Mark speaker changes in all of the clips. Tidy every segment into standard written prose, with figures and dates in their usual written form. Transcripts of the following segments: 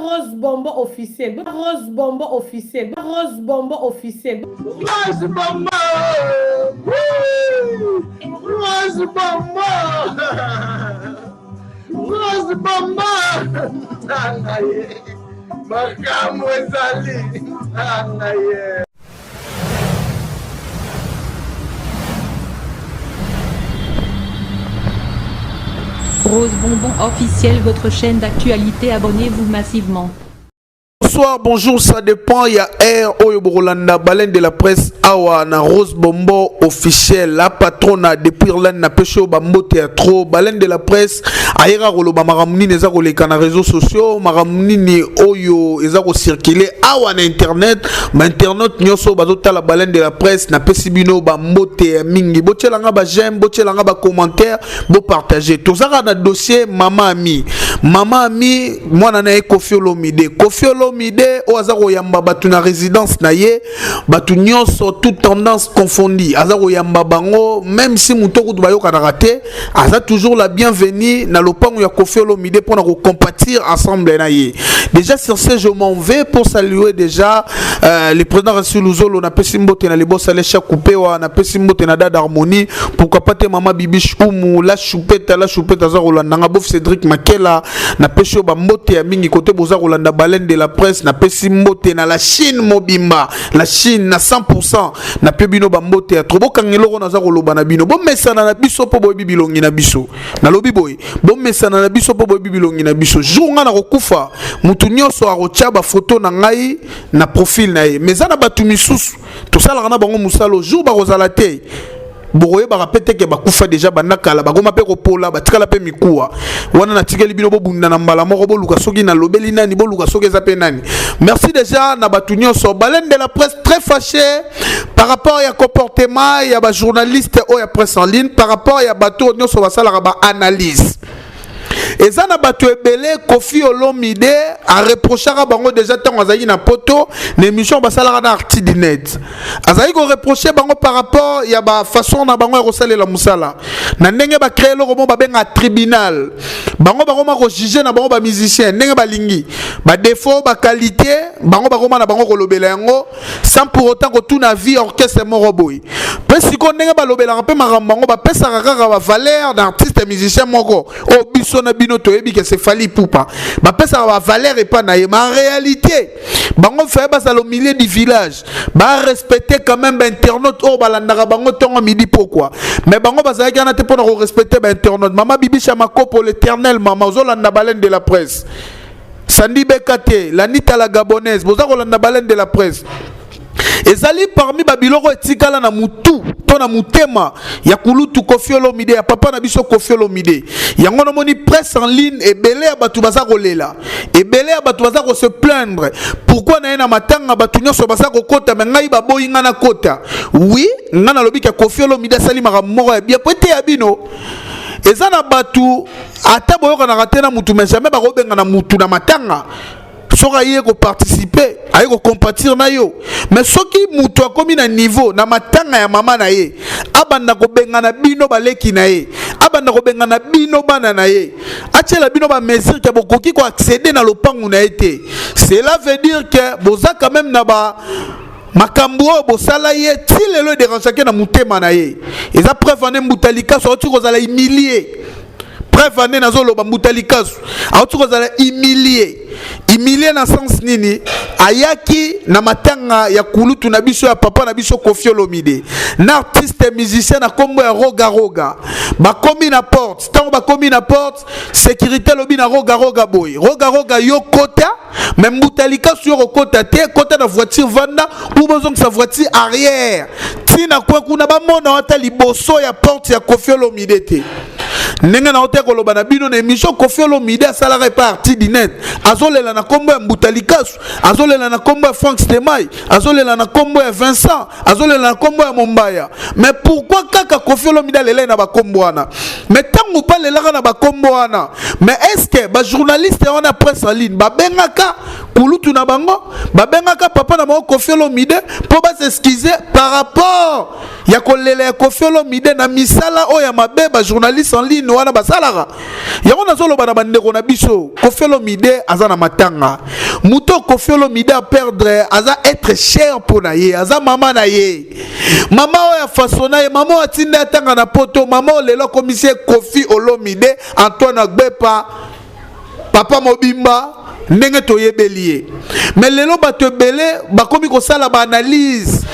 Speaker 1: Rose Bombo officiel. Rose Bombo officiel. Rose Bombo officiel.
Speaker 2: Rose Bombo. Rose Bombo. Rose Bombo. Tanga ye. Makambo ezali. Tanga ye.
Speaker 3: Rose Bonbon officiel, votre chaîne d'actualité, abonnez-vous massivement.
Speaker 4: Bonsoir, bonjour, ça dépend. Il y a Air Oyo Borolanda, baleine de la presse, Awa, na Rose Bombo officiel, la patronne depuis Irlande, na Pesho Bambo Théâtre, baleine de la presse, Aira Roloba Maramuni, eza koleka na réseaux sociaux, Maramuni Oyo, eza ko circuler, Awa na internet, ba internaute nyonso bazotala baleine de la presse, na pesi bino bambote ya mingi, botielanga ba j'aime, botielanga ba commentaire, bopartage. Tozaka na dossier Mama Ami. Mama Ami, mwana na ye Koffi Olomide. Koffi Olomide oyo aza koyamba bato na résidence na ye, bato nyonso toute tendance confondue, aza koyamba bango même si moto kutu bayokanaka te, aza toujours la bienvenue na lopango ya Koffi Olomide mpona kocompatir ensemble na ye. Déjà sur ce, je m'en vais pour saluer déjà le président Rassul Luzolo, napesi mbote na libosa Lesha Kupewa, napesi mbote na Dada Harmonie, pourquoi pas te Mama Bibish Umu, la Choupette, la Choupette aza kolanda nga, Bof Cédric Makela, napesi yo bambote ya mingi kote boza kolanda baleine de la presse, napesi mbote na la Chine mobimba, la Chine na 100%, nape bino bambote ya trop. Bokanga eloko naza koloba na bino, bomesana na biso mpo boyebi bilongi na biso. Nalobi boye, bomesana na biso mpo boyebi bilongi na biso. Jour nga na kokufa, mutu nyonso akotia bafoto na ngai na profil na ye, mais eza na bato misusu tosalaka na bango mosala, jour bakozala te, bokoyebaka mpe teke bakufa deja banda kala, bakoma mpe kopola, batikala mpe mikuwa wana. Natikeli bino bobunda na mbala moko, boluka soki nalobeli nani, boluka soki eza mpe nani. Merci déjà na bato nyonso. Baleine de la presse très fâché par rapport ya comportement ya bajournaliste oyo ya presse en ligne, par rapport ya bato oyo nyonso basalaka baanalyse. Eza na bato ebele Koffi Olomide areprochaka bango déjà ntango azalaki na Poto, na émission basalaka na Artidinet. Azalaki koreproche bango par rapport ya bafaçon na bango ya kosalela mosala, na ndenge bacrée eloko mo babenga tribunal. Bango bakoma kojuge na bango bamusicien ndenge balingi, badéfaut, baqualité, bango bakoma na bango kolobela yango sans pour autant kotuna vie orchestre moko boye. Mpe sikoyo ndenge balobelaka mpe makambo, bango bapesaka kaka bavaleur na artiste musicien moko oyo biso na bino toyebi ke c'est Fally Ipupa. Bapesaka bavaleur epa na ye, mais en réalité bango faye bazala au milieu du village, barespecte quand même bainternaute oyo balandaka bango ntongo, midi, pokwa. Mais bango bazalaki wana te mpona korespecte bainternaute. Mama Bibisha Makopo, l'éternel mama, ozolanda baleine de la presse. Sandi Beka te, Lanita la Gabonaise, boza kolanda baleine de la presse. Ezali parmi babiloko etikala na mutu to na motema ya kulutu Koffi Olomide, ya papa na biso Koffi Olomide. Yango namoni presse en ligne ebele ya bato baza kolela, ebele ya bato baza kose plaindre: pourquoi na ye na matanga bato nyonso baza kokota, me ngai baboyi ngai na kota? Oui, ngai nalobi ke Koffi Olomide asali makambo moko ya bien po ete ya bino. Eza na bato ata boyokanaka te na mutu, mais jamais bakobenga na mutu na matanga soki aye koparticipe, aye kocompatir na yo. Mais soki mutu akomi na niveau na matanga ya mama na ye, abanda kobengana bino baleki na ye, abanda kobengana bino bana na ye, atiela bino bamesure ke bokoki koaccéder na lopangu na ye te, cela veut dire que boza quand même na ba makambo oyo bosala ye ti lelo edérangeake na motema na ye. Eza preuve ane Mbuta Likaso auti kozala humilie. Preuve ane nazoloba, Mbuta Likaso auti kozala humilie. Humilie na sens nini? Ayaki na matanga ya kulutu na biso, ya papa na biso Koffi Olomide, na artiste musicien na nkombo ya Roga Roga. Bakomi na porte. Ntango bakomi na porte, sécurité alobi na Roga Roga boye: "Roga Roga, yo kota, me Mbuta Likasu yo kokota te, kota na voiture, vanda ou bozongisa voiture arrière ntina kwe kuna, bamona ata liboso ya porte ya Koffi Olomide te." Ndenge na ote koloba na bino na émission, Koffi Olomide asalaka epa Artidinet, azolela na nkombo ya Mbuta Likasu, azolela na nkombo ya Frank Stemai, azolela na nkombo ya Vincent, azolela na nkombo ya Mombaya. Mais pourquoi kaka Koffi Olomide alelai na bakombo wana? Mais ntango mpe alelaka na bakombo wana, mais est ce que bajournaliste wana presse en ligne babengaka Kulutu na bango babengaka papa na bango Koffi Olomide mpo bas'excuser par rapport ya kolela ya Koffi Olomide na misala oyo ya mabe bajournaliste en ligne wana basalaka yango. Nazoloba na bandeko na biso, Koffi Olomide aza na matanga. Moto Koffi Olomide aperdre aza être cher mpo na ye, aza mama na ye, mama oyo afasona ye, mama oyo atinda atanga na Poto, mama oyo lelo akomisi ye Koffi Olomide Antoine Agbepa, papa mobimba ndenge toyebeli ye. Mais lelo bato ebele bakomi kosala baanalyse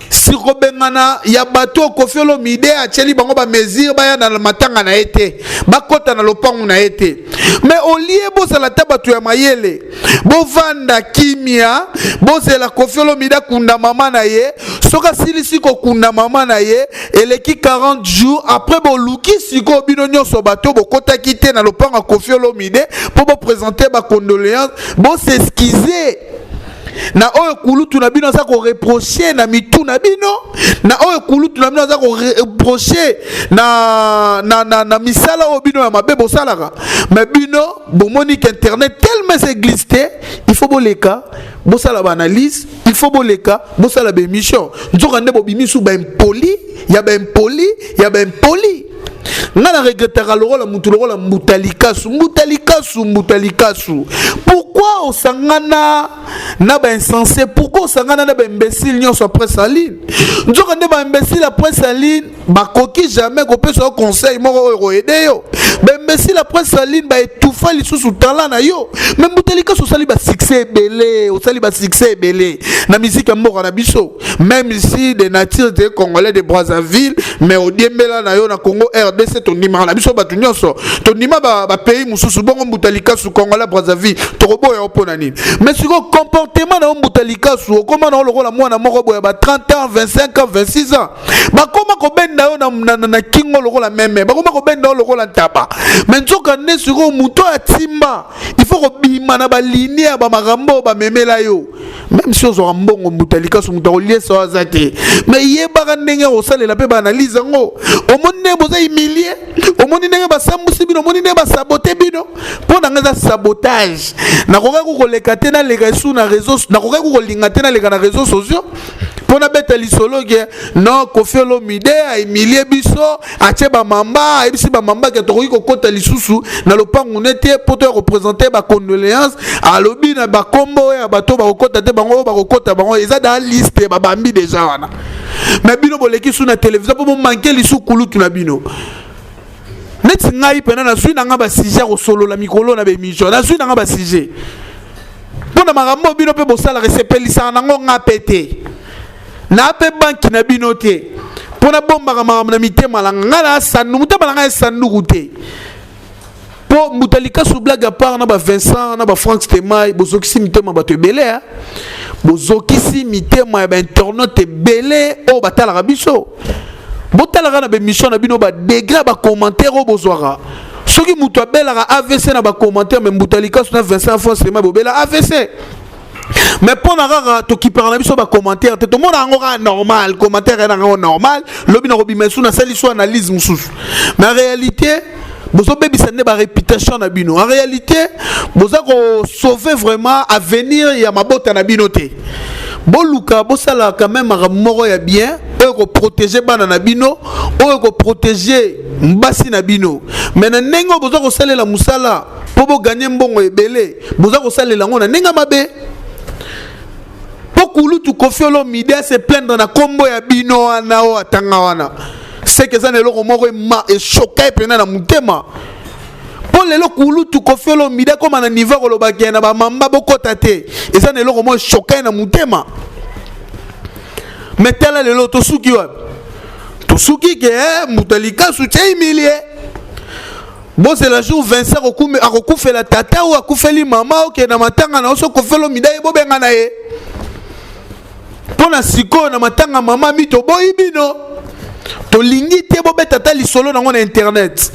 Speaker 4: sur kobengana ya bato oyo Koffi Olomide atieli bango bamesure, baya na matanga na ye te, bakɔta na lopango na ye te. Mais au lieu bozala ta bato ya mayele, bovanda kimia, bozela Koffi Olomide akunda mama na ye. Soki asilisi kokunda mama na ye, eleki 40 jours après, boluki sikoyo bino nyonso bato bokɔtaki te na lopango ya Koffi Olomide mpo boprésente bacondoléance, bos'excuser na oyo kulutu na bino aza koreprocher na mitu na bino, na oyo kulutu na bino aza koreprocher na misala oyo bino ya mabe bosalaka. Mais bino bomoni ke internet tellement eza église te, il faut boleka bosala baanalyse, il faut boleka bosala baémission. Nzoka nde bobimisu baimpoli ya baimpoli ya baimpoli. Nga na regrettaka lokola mutu lokola Mbuta Likasu. Mbuta Likasu, Mbuta Likasu, pourquoi osangana na bainsensé? Pourquoi osangana na baimbécile nyonso après saline? Nzoka nde baimbécile après saline bakoki jamais kopesa yo conseil moko oyo koaider yo. Baimbécile après saline baétouffa lisusu talent na yo. Mais Mbuta Likasu, osali basuccès ebele, osali basuccès ebele na musique ya mboka na biso. Même si de nature te Congolais de Brazzaville, mais odiembela na yo na Congo RDC. Tondimaka na biso bato nyonso, tondima bapays mosusu bongo. Mbuta Likasu, Congolais Brazzaville, tokoboya yo mpo na nini? Mais sikoyo comportement na yo, Mbuta Likasu, okóma na yo lokola mwana moko boya ba 30 ans, 25 ans, 26 ans. Bakóma kobenda yo na kingo lokola meme, bakóma kobenda yo lokola ntaba. Mais nzoka nde sikoyo moto oyo atimba, il faut kobima na balinie ya bamakambo oyo bamemela yo. Même si ozwaka mbongo, Mbuta Likasu, moto akoliesa oyo aza te, mais yebaka ndenge kosalela mpe baanalyse yango. Omoni ndenge boza humilie, omoni ndenge basambusi bino, omoni ndenge basabote bino. Mpo na ngai eza sabotage. Nakokaki koleka te, naleka esu na réseau, nakokaki kolinga te naleka na réseau sociaux mpo nabeta lisolo ke non, Koffi Olomide ahumilie biso, atie bamamba, ayebisi bamamba ke tokoki kokɔta lisusu na lopangu ne te mpo toya koprésente bacondoléance. Alobi na bakombo oyo ya bato bakokɔta te, bango oyo bakokɔta, bango eza dans liste babambi déjà wana. Mais bino boleki su na télévision mpo bomanke lisu kulutu na bino. Neti ngai mpena nazwi na nga basujet ya kosolola mikolo na baémission, nazwi na nga basujet mpo na makambo bino mpe bosalaka, esepelisaka nango nga mpe te. Na mpe banki na bino te mpo nabombaka makambo na mitema na nga. Ngai na sandu, motema na ngai esanduku te. Mpo Mbuta Likasu, blague à part, na ba Vincent na ba Frank Stemai, bozokisi mitema bato ebele, a bozokisi mitema ya bainternaute ebele oyo batalaka biso. Botalaka na baémission na bino, badegré ya bacommentaire oyo bozwaka. Soki moto abelaka AVC na bacommentaire, mais Mbuta Likasu na Vincent, Frank Stemai, bobela AVC. Mais mpo na kaka tokipaka na biso bacommentaire te, tomona yango kaka normal. Commentaire ena yango normal, lobi na kobima esu nasali so analyse mosusu. Mais en réalité bozobebisa nde baréputation na bino. En réalité boza kosauve vraiment avenir ya mabota na bino te. Boluka bosala quand même makambo moko ya bien oyo koprotéger bana na bino, oyo koprotéger basi na bino. Mais na ndenge oyo boza kosalela mosala mpo boganye mbongo ebele, boza kosalela yango na ndenge mabe. Mpo kulutu Koffi Olomide ase plaindre na nkombo ya bino wana oyo atanga wana, seke eza na eloko moko echoka ye mpena na motema. Mpo lelo kulutu Koffi Olomide akóma na niveau kolobaki na bamamba bokɔta te, eza na eloko moko echoka ye na motema. Mais tala lelo tosuki wapi? Tosuki ke Mbuta Likasu tie humilie. Bozela jour 25 akokufela tata oyo akufeli mama, okende na matanga na yo. So Koffi Olomide ye bobenga na ye mpo na sikoyo na matanga mama mi toboyi bino, tolingi te bobeta ata lisolo nango na internet.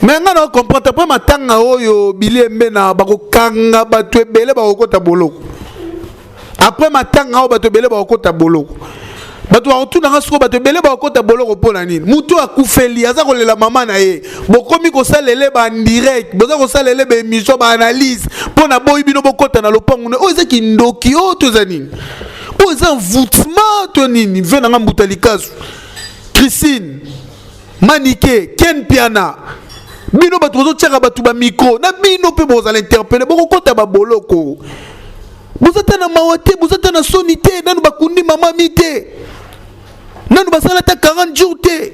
Speaker 4: Mais ngai na comprendre mpo matanga oyo bilembe na bakokanga bato ebele, bakokota boloko. Après matanga oyo, bato ebele bakokota boloko. Bato bakotuna nga sikoyo, bato ebele bakokota boloko mpo na nini? Moto akufeli aza kolela mama na ye, bokomi kosalele ba direct, boza kosalele ba émission, ba analyse mpo na boyi bino bokota na lopango na oyo. Eza kindoki oyo to eza nini? Oyo eza envoûtement to nini? Ve na nga mbuta likasu, Christine Manike, Ken Piana, bino bato bozotiaka bato bamicro na bino mpe bozala interpellé, bokokota baboloko. Boza ta na mawa te, boza ta na soni te. Nanu bakundi mama mi te, nanu basala ata 40 jours te,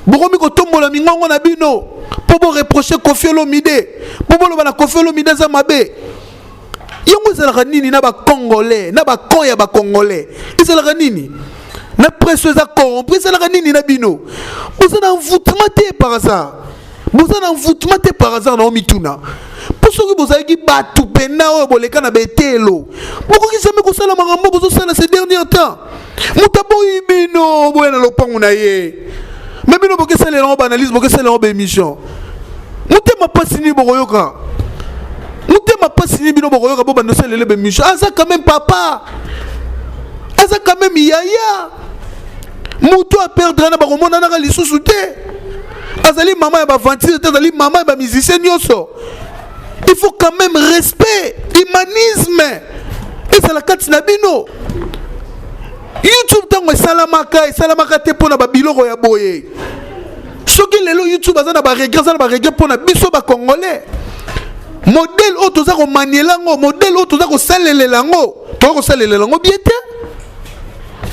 Speaker 4: bokomi kotombola mingongo na bino mpo boreproche Koffi Olomide, mpo boloba na Koffi Olomide aza mabe. Yango ezalaka nini na bacongolais, na bacon ya bacongolais? Ezalaka nini na presse eza corrompu? Ezalaka nini na bino? Boza na envoûtement te par hasard? Boza na envoûtement te par hasard? Na omituna, mpo soki bozalaki bato pena oyo boleka na betelo, bokoki jamais kosala makambo bozosala ces dernier temps. Moto aboyi bino boya na lopango na ye, me bino bokesalela yango baanalyse, bokesalela yango baémission. Motema mpasi nini bokoyoka? Motema mpasi nini bino bokoyoka? Bo bando osalele baémission. Aza quand même papa, aza quand même yaya. Moto aperdre na bakomonanaka lisusu te. Azali mama ya baventure te, azali mama ya bamusicien nyonso. Il faut quand même respect, humanisme ezala kati na bino. YouTube ntango esalamaka, esalamaka te mpo na babiloko ya boye. Soki lelo YouTube aza na baregret, aza na baregret mpo na biso bacongolais. Modèle oyo toza komaniela yango, modèle oyo toza kosalelela yango, toza kosalelela yango bien te.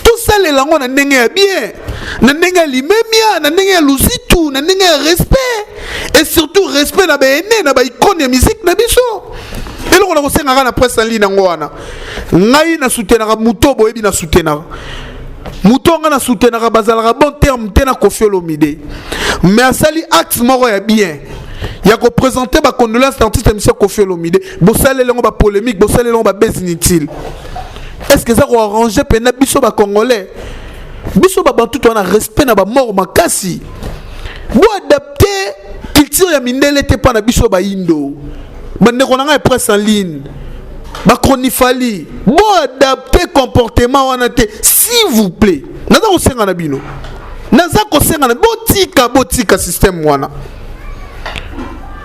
Speaker 4: Tosalela yango na ndenge ya bien, na ndenge ya limemia, na ndenge ya luzitu, na ndenge ya respect, et surtout respect na baene, na baicône ya musique na biso. Eloko na kosengaka na presse en ligne yango wana. Ngai nasoutenaka moto, boyebi, nasoutenaka moto. Nga nasoutenaka, bazalaka bon terme te na Koffi Olomide, mais asali acte moko ya bien ya koprésente bacondoléance na artiste monsieur Koffi Olomide. Bosaleli yango bapolémique, bosaleli yango babese inutile. Est ce que eza koarrange mpena biso bacongolais, biso babantu to wana respect na bamort makasi? Boadapte culture ya mindele te mpa na biso bayindo. Bandeko na ngai presse en ligne, bacronifali, boadapte comportement wana te, s'il vous plaît. Naza kosenga na bino, naza kosenga na botika, botika système wana.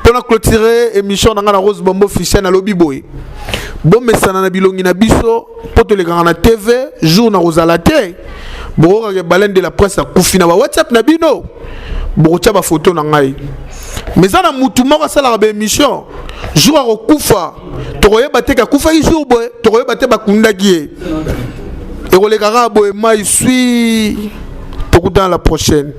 Speaker 4: Mpona clôturer émission na ngai na Rose Bombo Officiel, nalobi boye: bomesana na bilongi na biso mpo tolekaka na TV. Jour na kozala te, bokokaka Baleine de la Presse akufi na ba WhatsApp na bino, bokotya bafoto na ngai. Mais eza na mutu moko asalaka baémission, jour akokufa tokoyeba te akufaki jour boye, tokoyeba te bakundaki ye, ekoleka kaka boye mai sui. Tokutana la prochaine.